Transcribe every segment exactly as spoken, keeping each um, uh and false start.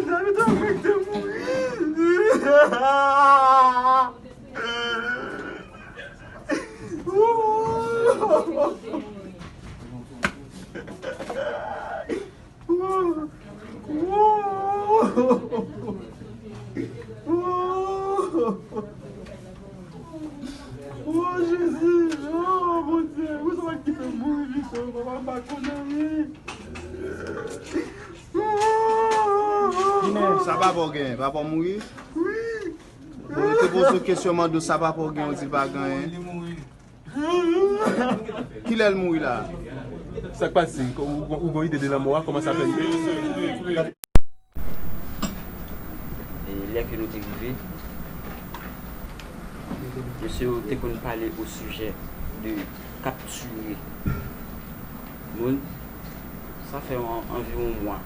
David Dominique te mouri. Oh, Jezi, oh, Bondye, ou sa ki fè mouri, Jezi, papa, m pa konn anyen. Sa papa w gen, papa w mouri? Wi. Bon, li te poze w kesyon, mande w sa papa w gen, w di l pa gen anyen. Kilè l mouri la? Sa k pase? Ou, ou, ou gon ide de lanmò a? Kòman sa fè rive? E lè ke nou te rive, mesye yo te konn pale o sijè de kaptire moun, sa fè an, anviwon mwa.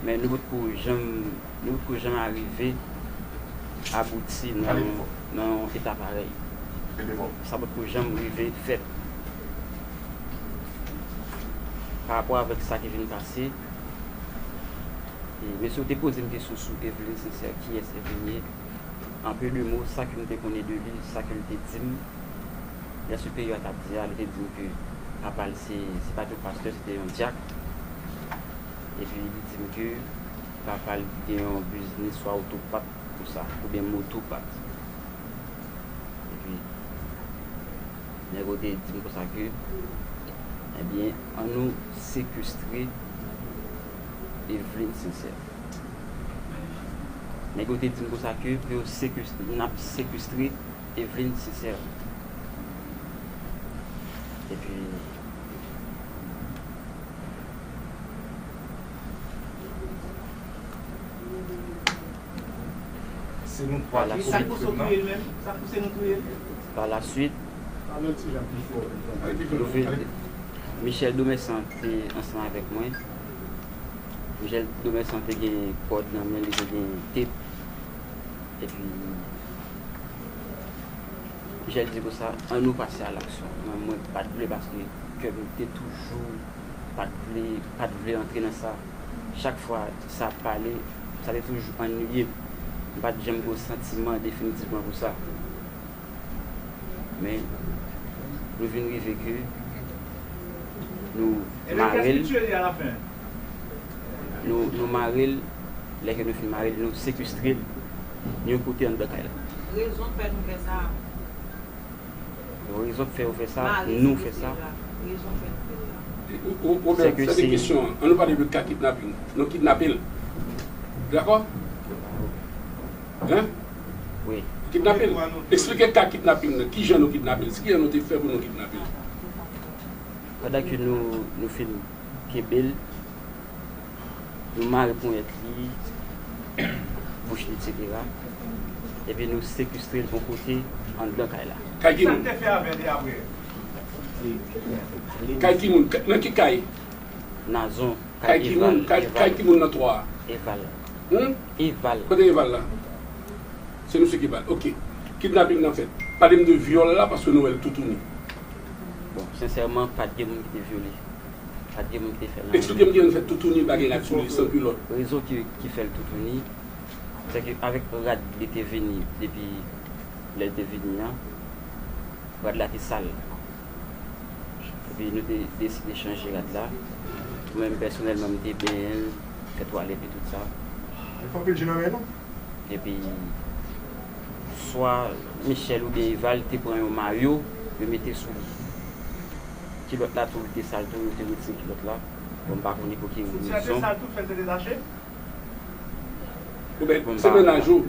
Men nou potko janm, nou potko janm arive abouti nan, nan yon eta parèy. Sa potko janm rive fèt. Pa rapò avèk sa ki vin pase, e, mesye yo te poze m kesyon sou Eveline Sincère, kiyès Eveline ye? An peu de mots, sa ke m te konnen de li, sa ke l te di m, lè siperyè a t ap di a, li te di m ke papa l se, se pa t yon pastè, se te yon dyak. Epi li di m ke papa l gen yon biznis swa otopat pou sa, oubyen motopat. Epi nèg yo te di m konsa ke, ebyen, ann nou sekestre Eveline Sincère. Nèg yo te di m konsa ke pou yo sekestre, n ap sekestre Eveline Sincère. Epi, se nou twa ki komèt krim nan. Sa k pouse w touye l menm? Sa k pouse nou touye l? Pa la swit, nou vin, Michel Domersan te ansanm avèk mwen. Michel Domersan te gen kòd nan men li, te gen tep. Epi, Michel di konsa, ann nou pase a laksyon. Mwen, mwen pa t vle paske kè m te toujou pa t vle, pa t vle antre nan sa. Chak fwa sa ap pale, sa te toujou anniye m. M pa t janm gen yon santiman definitivman pou sa. Men, nou vin rive ke nou mare l. Nou, nou mare l, lè ke nou fin mare l, nou sekestre l yon kote anndan kay la. Rezon k fè nou fè sa. Rezon k fè yo fè sa, nou fè sa. Rezon k fè nou fè sa. Ou, ou, Robert, se te kesyon an. Ann nou pale de ka kidnaping. Nou kidnape l. Dakò? Hein? Wi. Kidnape l. Eksplike ka kidnaping nan. Kijan nou kidnape l? Kijan nou te fè pou nou kidnape l? Pandan ke nou, nou fin kenbe l, nou mare ponyèt li, bouch li, etsetera. Epi nou sekestre l yon kote anndan kay la. Kay ki moun? Sa k te fè avè l e apre? Kay ki moun? Nan ki kay? Nazon. Kay ki moun? Kay, kay ki moun nan twa a? Eval. Hmm? Eval. Kote Eval la? Se misye ki ba l. Ok. Kidnaping nan fèt. Pale m de vyòl la, paske nou wè l toutouni. Bon, sensèman, pa t gen moun ki te vyole. Pa t gen moun ki te fè l anyen. Eksplike m kijan l fèt toutouni, pa gen rad sou li, san kilòt. Rezon ki, ki fè l toutouni, se ke avèk rad li te vini depi lè l te vini an, rad la te sal. Epi nou te deside chanje rad la. Mwen menm pèsonèlman, m te benyen l, fè twalèt li, tout sa. Li fè anpil je nan men nou. Epi, swa Michel oubyen Eval te pran yon mayo, yo mete sou li. Kilòt la tou, li te sal tou, yo te retire kilòt la. Bon, m pa konnen pou ki rezon. Soutyen an te sal tou, fè l te detache? Ou ben, se mennaj ou.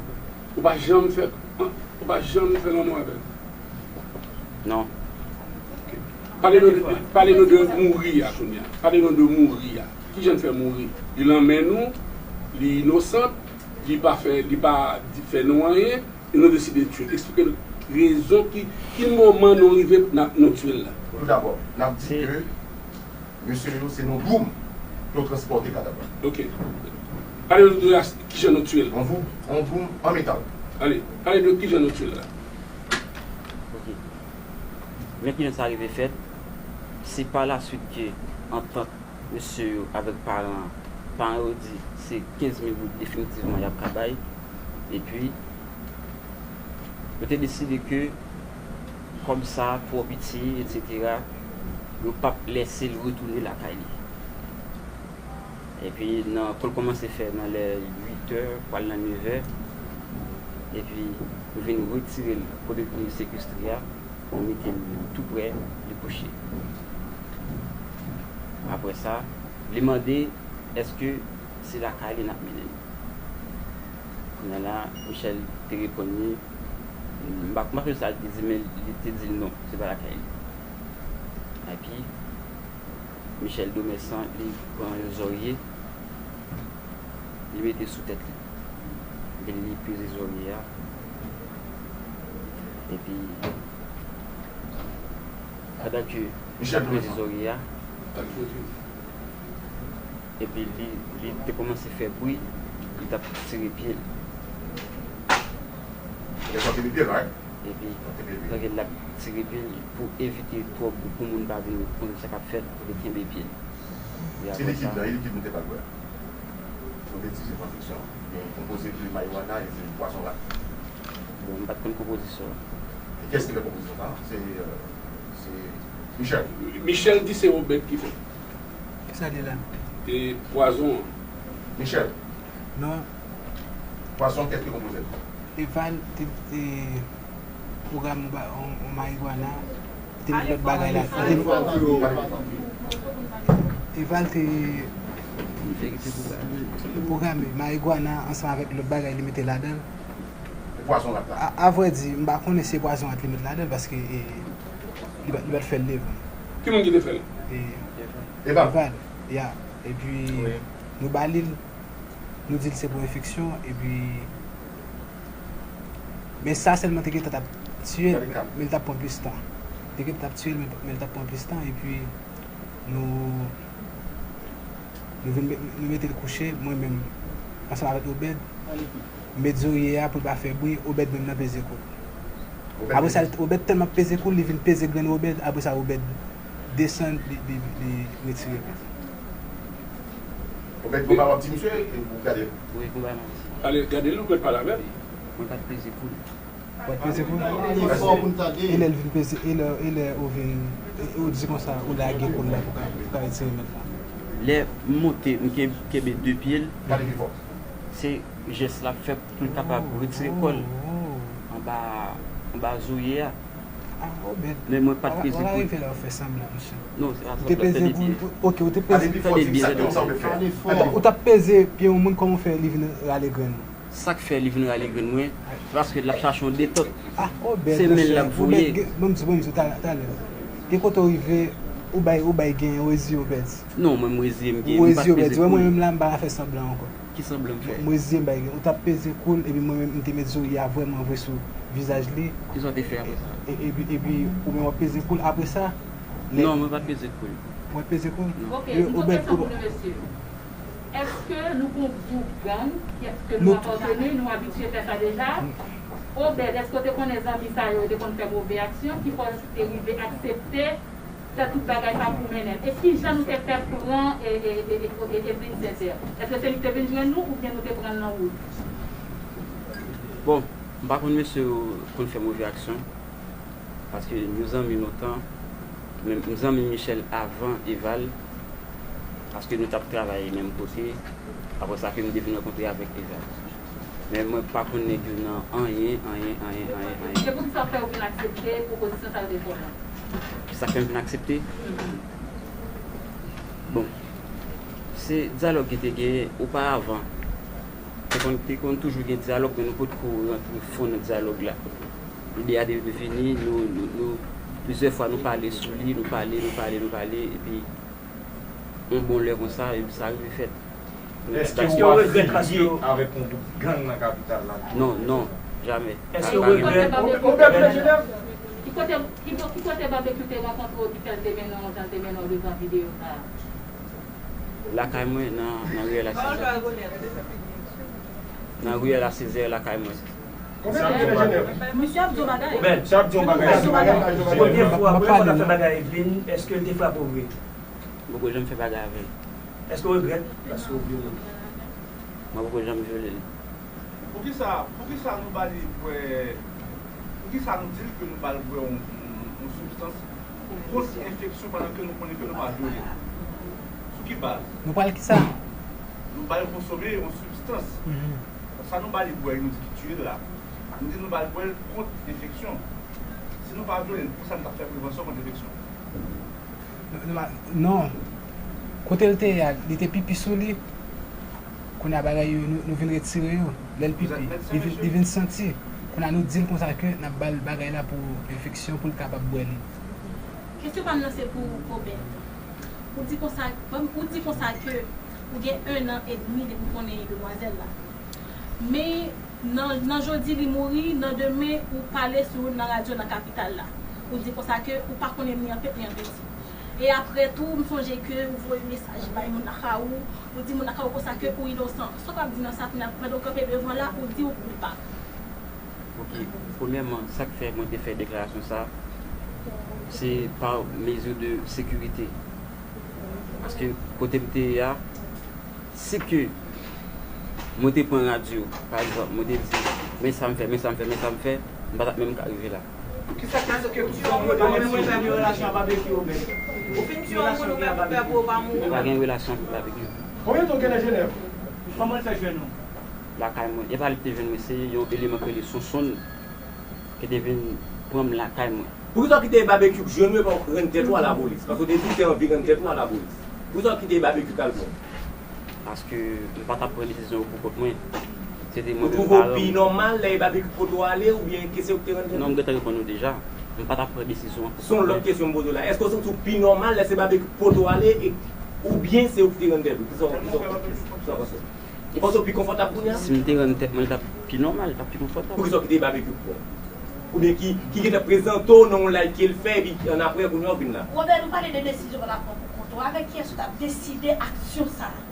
Ou pa janm fè, ou pa janm fè lanmou avè l? Non. Ok. Pale nou de, pale nou de mouri a kounye a. Pale nou de mouri a. Kijan l fè mouri? Li nan men nou, li inosan, li pa fè, li pa di, fè nou anyen, e nou deside tye l. Eksplike nou rezon ki, ki moman nou rive n ap, nou tye l la. Tout dabò, n ap di ke mesye yo se nan dwoum pou yo transpòte kadav la. Ok. Pale nou de as-, kijan nou tye l. Yon dwoum, yon dwoum an metal. Ale, pale de kijan nou tye l la. Ok. Men kijan sa rive fèt, se pa la swit ke antant mesye yo avèk paran an Paran yo di se kenz mil goud definitivman y ap ka bay. Epi, yo te deside ke kòb sa twò piti, etsetera, yo p ap lèse l retounen lakay li. Epi, nan, pou l kòmanse fè nan lè uit è, pral nan nèf è. Epi, nou vin retire l kote nou te sekestre a, nou mete l tou prè, li kouche. Apre sa, li mande èske se lakay li n ap mennen l. Kounye a la, Michel te reponn li, m pa, m pa sonje sa li te di, men li te di l non, se pa lakay li. Epi, Michel Domersan, li pran yon zòrye, li mete sou tèt li. Epi li peze zòrye a. Epi, pandan ke li peze zòrye a, epi li, li te kòmanse fè bri, li t ap tire pye l. Epi, pandan l ap tire pye l, pou evite twòp bri, pou moun pa vin konn sa k ap fèt, li kenbe pye l. E apre sa, e likid nou te ba l bwè a? Nou te di se pran fiksyon. Gen konpoze de marijuana e de pwazon rat. Bon, m pa t konn konpozisyon an. E kiyès ki fè konpozisyon sa a? Se, euh, se Michel. Michel di se Obed ki fè. Kisa li la? E pwazon an. Michel. Non. Pwazon, kiyès ki konpoze l? Eval te, te pwograme yon ba-, yon, yon marijuana, te met lòt bagay la. Eval te pwograme marijuana ansanm avèk lòt bagay li mete ladan l. E pwazon rat la? A, a vrè di, m pa konnen si se pwazon rat li met ladan l, paske, e, li pa, li pa t fè l devan. Ki moun ki te fè l? E, Eval. Eval, ya. Epi, nou ba li l, nou di l se pou enfeksyon, epi, men sa sèlman te gentan t ap tiye l, men, men l t ap pran plis tan. Te gentan t ap tiye l, men, men l t ap pran plis tan, epi nou, nou vin met, nou mete l kouche, mwen menm, ansanm avèk Obed, m met zòrye a pou l pa fè bri, Obed menm nan peze kou l. Apre sa, Obed tèlman peze kou l, li vin peze grenn Obed, apre sa, Obed desann, li, li, li retire pye l. Obed, gon bagay w ap di misye, e ou gade l? Wi, gon bagay m ap di. Ale, gade l, Obed, pale avè l. Mwen pa t peze kou l. Ou pa t peze kou l? E lè l vin peze, e lè, e lè ou vin, e ou di konsa, ou lage kou l la pou ka, pou ka retire mèt la. Lè m monte, m ken-, kenbe de pye l, se jès l ap fè pou l kapab retire kò l anba, anba zòrye a. Men mwen pa t peze kou l. Ou te peze kou l, ok, ou te peze kou l. Tande byen, tande byen. Ou t ap peze pye yon moun, kòman w fè li vin rale grenn ou? Sa k fè li vin rale grenn mwen, se paske l ap chache yon detant. Se men l l ap voye. Ban m di, ban m di w talè. Gen kote w rive, ou bay, ou bay gen, ou reziye w pèdi. Non, mwen m reziye m gen, m pa t peze kou l. Ou reziye w pèdi. Wè mwen menm la, m pa ka fè sanblan ankò. Ki sanblan m fè? M reziye m bay gen. Ou t ap peze kou l, epi mwen menm m te met zòrye a vrèman vre sou vizaj li. Kisa w te fè apre sa? E, epi, epi ou menm w ap peze kou l apre sa? Non, mwen pa t peze kou l. Ou pa t peze kou l? Non. Ok, yon lòt kesyon pou nou, mesye. Èske nou gon gwoup gang, èske nou apateni, nou abitye fè sa deja? Obed, èske w te konnen zanmi sa yo, yo te konn fè move aksyon, ki fè w te rive aksepte fè tout bagay sa pou mennen l? E kijan nou te fè pran e, e, e, e, e, Edwin Sincère? Èske se li ki te vin jwenn nou oubyen nou te pran l nan wout? Bon, m pa konn mesye yo konn fè move aksyon, paske nou zanmi lontan, men m zanmi Michel avan Eval, paske nou t ap travay menm kote, apre sa ke m te vin rankontre avèk Eval. Men mwen pa konn nèg yo nan anyen, anyen, anyen, anyen, anyen. Se poukisa w fè w vin aksepte pwopozisyon sa yo te fè w lan? Sa k fè m vin aksepte? Bon, se dyalòg ki te genyen oparavan. Te konn, te konn toujou gen dyalòg, men nou potko rantre fon nan dyalòg la. Lide a te vini, nou, nou, nou, plizyè fwa nou pale sou li, nou pale, nou pale, nou pale, epi yon bon lè konsa, epi sa rive fèt. Èske w ap fini avèk yon gwoup gang nan kapital la? Non, non, jamè. Èske w regrèt? Ki kote, ki kote Babekyou te rankontre w ki fè l te mennen w jan l te mennen w devan videyo sa a? Lakay mwen, nan, nan riyèl a Sezè. Nan riyèl a Sezè, lakay mwen. Misye ap di yon bagay. Misye ap di yon bagay. Premye fwa, premye fwa w ta fè bagay Edwin, èske l te frape w vre? M poko janm fè bagay avè l. Èske w regrèt? Èske w vyole l? Mwen poko janm vyole l. Poukisa, poukisa nou ba li bwè, poukisa nou di l ke nou ba l bwè yon, yon, yon sibstans kont enfeksyon pandan ke nou konnen ke nou pa vyole l? Sou ki baz? Nou pral kisa? Nou ba l konsome yon sibstans. Sa nou ba li bwè, nou di ki tiye l la. Nou di nou ba l bwè l kont enfeksyon. Si nou pa vyole l, poukisa nou t ap fè prevansyon kont enfeksyon? Non. Kote l te ye a, li te pipi sou li. Kounye a bagay yo, nou, nou vin retire yo. Lè l pipi, li vin, li vin santi. Kounye a nou di l konsa ke n ap ba l bagay la pou enfeksyon, pou l kapab bwè li. Kesyon pa m nan se pou Obed. Ou di konsa, ou di konsa ke ou gen en an edmi depi w konnen demwazèl la. Men nan, nan jodi li mouri, nan demen ou pale sou nan radyo nan kapital la. Ou di konsa ke ou pa konnen ni an peti ni an peti. E apre tou, m sonje ke ou voye mesaj bay moun lakay ou, ou di moun lakay ou konsa ke ou inosan. Sa w ap di nan sa kounye a, pandan w kanpe devan la, ou di ou koupab. Ok, premyèman, sa k fè mwen te fè deklarasyon sa, se pa mezi de sekirite. Paske kote m te ye a, si ke mwen te pran radyo, pa egzanp, mwen te di, men sa m fè, men sa m fè, men sa m fè, m pa t ap menm ka rive la. Kisa k esplike tout sa w yo te mwen fè yon relasyon ak Babekyou, Obed? Ou fin tiye yon moun ou menm ou pè pou ou pa mouri. M pa gen relasyon ak Babekyou. Konbyen tan w gen nan Jenèv? Kòman l fè jwenn ou? Lakay mwen. E pa li ki te jwenn mwen, se yon eleman ki rele Sonsonn ki te vin pran m lakay mwen. Poukisa w kite Babekyou k jwenn ou epi w rann tèt ou a lapolis? Paske w te di w te anvi rann tèt ou a lapolis. Poukisa w kite Babekyou k al pran w? Paske m pa t ap pran desizyon yo pou kont mwen. Se te mwen menm paran m. Ou twouve w pi nòmal lè e Babekyou k pote w ale oubyen ke se ou k te rann tèt ou? Non, m gentan reponn ou deja. M pa t ap pran desizyon an pou kont mwen. Se yon lòt kesyon m poze w la. Èske w santi w pi nòmal lè se Babekyou k pote w ale e oubyen se ou ki te rann tèt ou? Kisa w, kisa w, kisa w panse? Ou panse w pi konfòtab kounye a? Si m te rann tèt mwen, li t ap pi nòmal, li t ap pi konfòtab. Poukisa w kite Babekyou k pran w? Oubyen ki, ki gentan prezante w nan yon live ke l fè, epi annapre, kounye a w vin la? Robert, nou pale de desizyon w t ap pran pou kont ou. Avèk kiyès ou t ap deside aksyon sa a?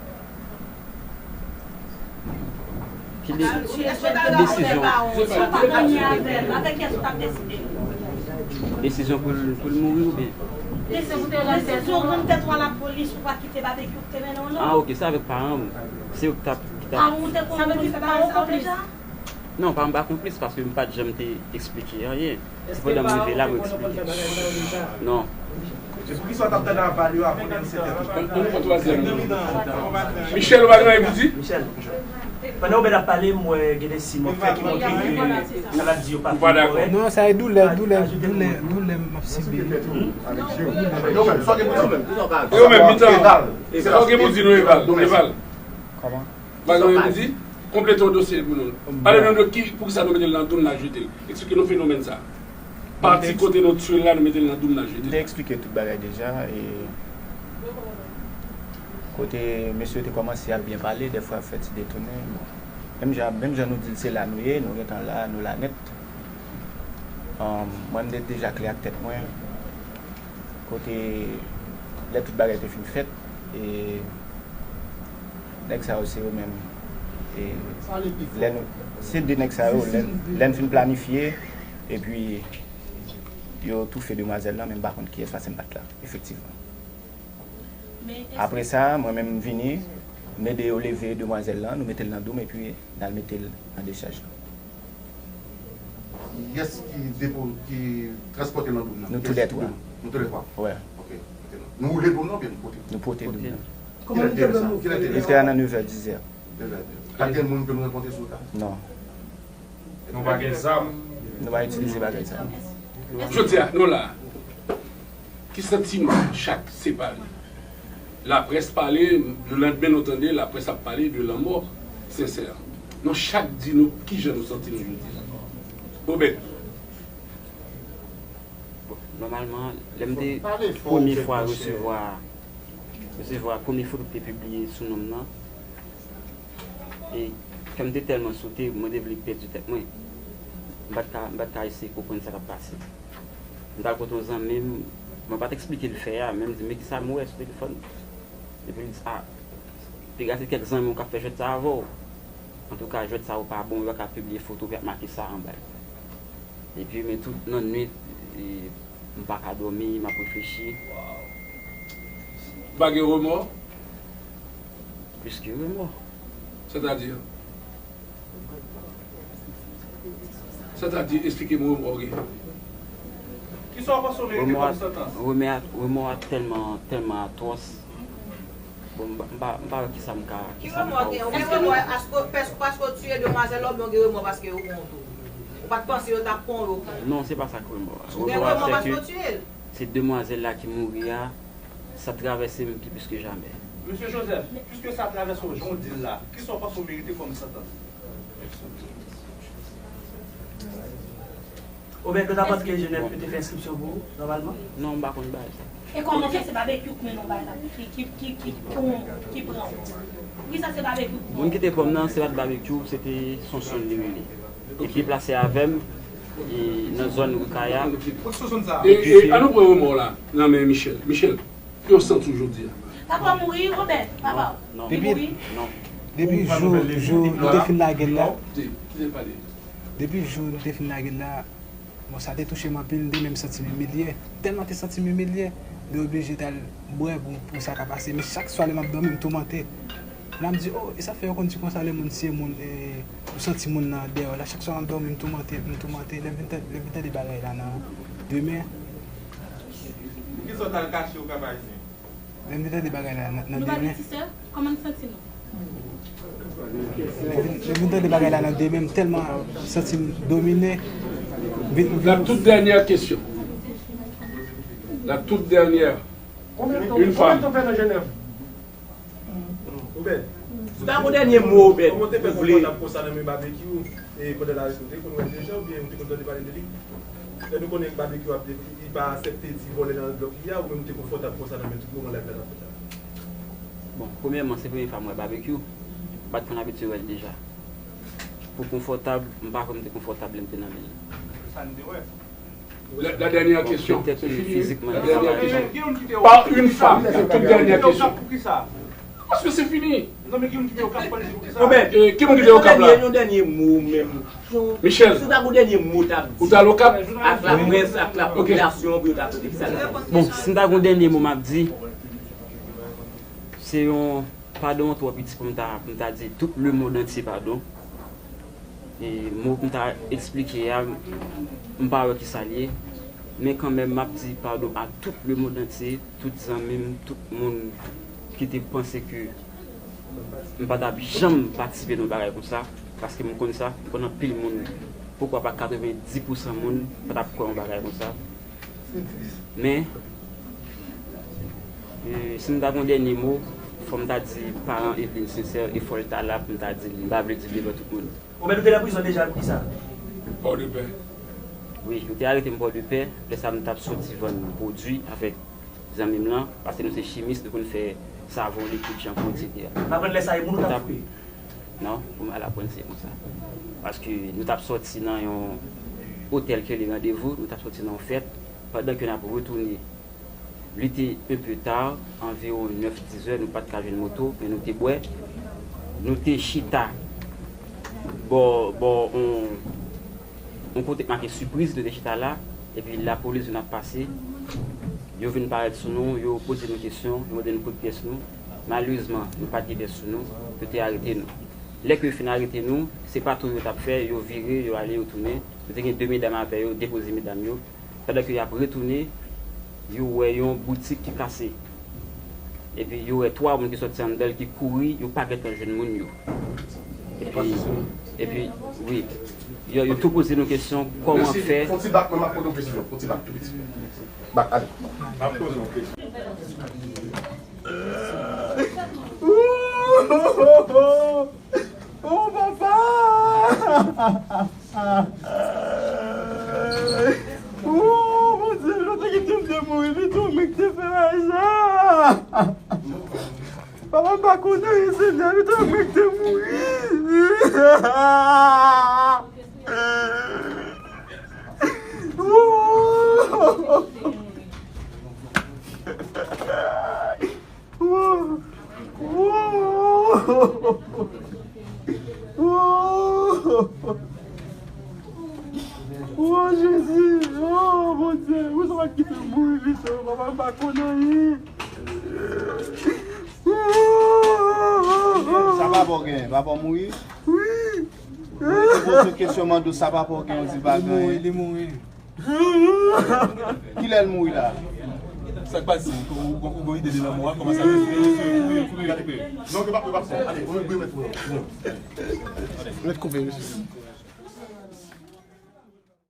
Ki de, ki desizyon? Ou pa konn ni avè l. Avèk kiyès ou t ap deside? Desizyon pou l, pou l mouri oubyen? Desizyon pou te rann tèt ou. Desizyon rann tèt ou a lapolis pou pa kite Babekyou k te mennen w non. Ah, ok, se avèk paran m. Se yo ki t ap, ki t ap. Paran w te konn konn fè bagay sa yo deja? Non, paran m pa konplis paske m pa t janm te eksplike anyen. Se pandan m rive la mwen eksplike. Non. Se poukisa w t ap tande aval yo avan w te kise tèt ou? Ann, ann pran twazyèm nan. Michel, ou pa gen anyen pou di? Pandan Obed ap pale, m wè gen de siy m wè fè ki montre ke sa l ap di yo pa fin kòrèk. Non, sa e doulè, doulè, doulè, doulè m ap sibi. E ou menm, mitan. Sa w gen pou di nou, Eval? Eval. Kòman? Bagay yo di, konplete yon dosye pou nou. Pale nou de ki, poukisa nou mete l nan doum n al jete l. Eksplike nou fenomèn sa. Pati kote nou tiye l la, nou mete l nan doum n al jete l. M te eksplike tout bagay deja. E kote mesye yo te kòmanse ap byen pale, dèfwa yo fè ti detounen. Bon. Menm jan, menm jan nou di l se la nou ye, nou gentan la, nou la nèt. Mwen, m te deja klè ak tèt mwen. Kote lè tout bagay te fin fèt, e nèg sa yo se yo menm. E lè nou, se de nèg sa yo, lè, lè n fin planifye, epi yo toufe demwazèl lan, men m pa konn kiyès, paske m pa t la, efektivman. Apre sa, mwen menm m vini, m ede yo leve demwazèl lan, nou mete l nan doum, epi n al mete l nan dechaj lan. Kiyès ki depo, ki transpòte nan doum nan? Nou toulètwa. Nou toulètwa? Wè. Ok. Nou woule doum nan oubyen nou pote? Nou pote doum nan. Kilè te ye sa? Kilè te ye sa? Li te a nan nevè, dizè. Nevè, dizè. Pa t gen moun ke nou rankontre sou wout la? Non. Nou pa gen zam. Nou pa itilize bagay sa. Jodi a, nou la. Ki santiman chak separe? Laprès pale, lelandmen nou tande laprès ap pale de lanmò Sensè. Nou chak di nou kijan nou santi nou jodi a. Obed. Bon, nòmalman, lè m te premye fwa resevwa, resevwa premye foto ki te pibliye sou non m nan, e kè m te tèlman sote, mwen te vle pèdi tèt mwen. M pa t ka, m pa t ka eseye konprann sa k ap pase. M t al kote yon zanmi m, mwen pa t eksplike l fè a, men m di, "Men kisa m wè sou telefòn?" Epi l di, "A, piga se kèk zanmi w k ap fè jwèt sa avè w. Antouka, jwèt sa yo pa bon, yo pa ka pibliye foto w, y ap make sa anba l." Epi, men tout nan nwit, e, m pa ka dòmi, m ap reflechi. Ou pa gen remò? Plis ke remò. Sètadi? Sètadi, esplike m remò w gen. Kisa w panse w merite kòm santans? Remò a, remò a tèlman, tèlman atwòs. Bon, m pa, m pa, m pa wè kisa m ka, kisa m ka ofri. Ki remò gen? Ou gen remò paske w tiye demwazèl la oubyen w gen remò paske yo pran w tou? Ou pa t panse yo t ap pran w, yo pran w? Non, se pa sa k remò a. Ou gen remò paske w tiye l? Se demwazèl la ki mouri a, sa travèse m pi plis ke jamè. Mesye Joseph, piske sa travèse w jan w di l la, kisa w panse w merite kòm santans? Oubyen ke w ta panse ke Genève te fè enskripsyon pou ou, nòmalman? Non, m pa konn bagay sa. E kòman fè se Babekyou k mennen w bagay la, ki, ki, ki, ki pran w, ki pran w? Poukisa se Babekyou k pran w? Moun ki te pran m nan, se pa t Babekyou, se te Sonson li rele. E ki plase avè m, e nan zòn Rukaya. E, e, an nou pran remò la nan men Michel. Michel, ki w santi w jodi a? Papa mouri, Robert, papa. Non, non. Depi, non. Depi jou, jou nou te fin lage l la. Depi jou nou te fin lage l la, bon, sa te touche m anpil, m te menm santi m imilye. Tèlman te santi m imilye, m te oblije t al bwè pou, pou sa ka pase. Men chak swa lè m ap dòmi, m toumante. La m di, oh, e sa fè yo konn di konsa lè moun tiye moun, e, ou santi moun nan dèyè w la. Chak swa m ap dòmi, m toumante, m toumante. Lè m vin tande, lè m vin tande bagay la nan demen. Poukisa w t al kache ou Kap Ayisyen? Lè m vin tande bagay la nan, nan demen. Nou pa gen ti sè? Kòman n santi nou? Lè m vin, lè m vin tande bagay la nan demen, m tèlman santi m domine. M vin, m vin... La toute dernière question. La toute dernière. Une femme. Obed, si w ta gon dènye mo, Obed, ou vle. Kòman w te fè konpòt ap konsa nan men Babekyou, e pandan l arete w, te konn wè l deja, oubyen ou te konn tande pale de li? Lè nou konnen Babekyou ap, li pa aksepte ti vòlè nan blòk li a, ou menm ou te konfòtab konsa nan men tout moman live la t ap fèt la? Bon, premyèman, se premye fwa m wè Babekyou. M pa t konn abitye wè l deja. Pou konfòtab, m pa kwè m te konfòtab lè m te nan men l. Sa n te wè. La, la dernière question. Bon, petèt, euh, fizikman, li pa la. Par une femme, la toute dernière question. Paske se fini. Obed, ki moun ki te Okap la? Yon dènye mo menm. Michel. Si w ta gon dènye mo w t ap di. Ou t al Okap? Ak laprès, ak lapopilasyon pou yo ta tande kisa l ap di. Bon, si m ta gon dènye mo m ap di, se yon padon twò piti pou m ta, pou m ta di tout lemonn antye padon. E mo pou m ta eksplike a, m pa wè kisa l ye. Men kanmenm, m ap di padon a tout lemonn antye, tout zanmi m, tout moun ki te panse ke m pa t ap janm patisipe nan yon bagay konsa, paske m konn sa, m konn anpil moun, poukwa pa katrevenndis pousan moun pa t ap kwè yon bagay konsa. Men, e, si m ta gon dènye mo, fò m ta di paran Evelyne Sincère, e fò l ta la pou m ta di l, m pa vle di l devan tout moun. Ou menm ou te nan prizon deja pou kisa? Pòdepè. Wi, yo te arete m Pòdepè, lè sa a m t ap soti vann pwodui avèk zanmi m lan, paske nou se chimis, nou konn fè savon, likid, chanpou, etsetera. M aprann lè sa a e moun ou t ap koupe? Non, pou m al aprann se konsa. Paske nou t ap sòti nan yon otèl ki rele Randevou, nou t ap sòti nan yon fèt, pandan ke n ap retounen, li te un peu tard, anviwon nèf, diz è, nou pa t ka jwenn moto, men nou te bwè, nou te chita bò, bò, on, yon kote k make sipriz, nou te chita la, epi lapolis vin ap pase, yo vin parèt sou nou, yo poze nou kesyon, yo mande nou kote pyès nou. Malerezman, nou pa t gen pyès sou nou, yo te arete nou. Lè ke yo fin arete nou, se pa tou yo t ap fè, yo vire, yo ale, yo tounen. Yo te gen de medam avè yo, depoze medam yo. Pandan ke y ap retounen, yo wè yon boutik ki kase. Epi yo wè twa moun ki sòti anndan l ki kouri, yo pa gentan jwenn moun yo. Epi, epi, wi. Yo, yo tou poze nou kesyon, kòman fè. Fè yon ti bak, mwen m ap poze w kesyon. Fè yon ti bak tou piti. Bak, ale. M ap poze w kesyon. Oh, papa! Oh, Bondye, nou te kite m te mouri pito, men ki te fè bagay sa. Papa, m pa konn anyen, Senyè, pito, men ki te mouri. Oh! Oh! Oh! Oh! Oh, Jezi! Oh, Bondye! Ou sa pa kite m mouri pito, papa, m pa konn anyen. Oh! Papa w genyen, papa w mouri? Wi. Mwen te poze kesyon, mande w sa papa w genyen, w di l pa genyen. Li mouri, li mouri. Kilè l mouri la? Sa k pase? Ou gon ide de lanmò a? Kòman sa? Kouri, kouri, kouri, kouri. Non, ke pa, ke pa. Ale, kouri, kouri, mèt kouri. Mèt koupe, mesye.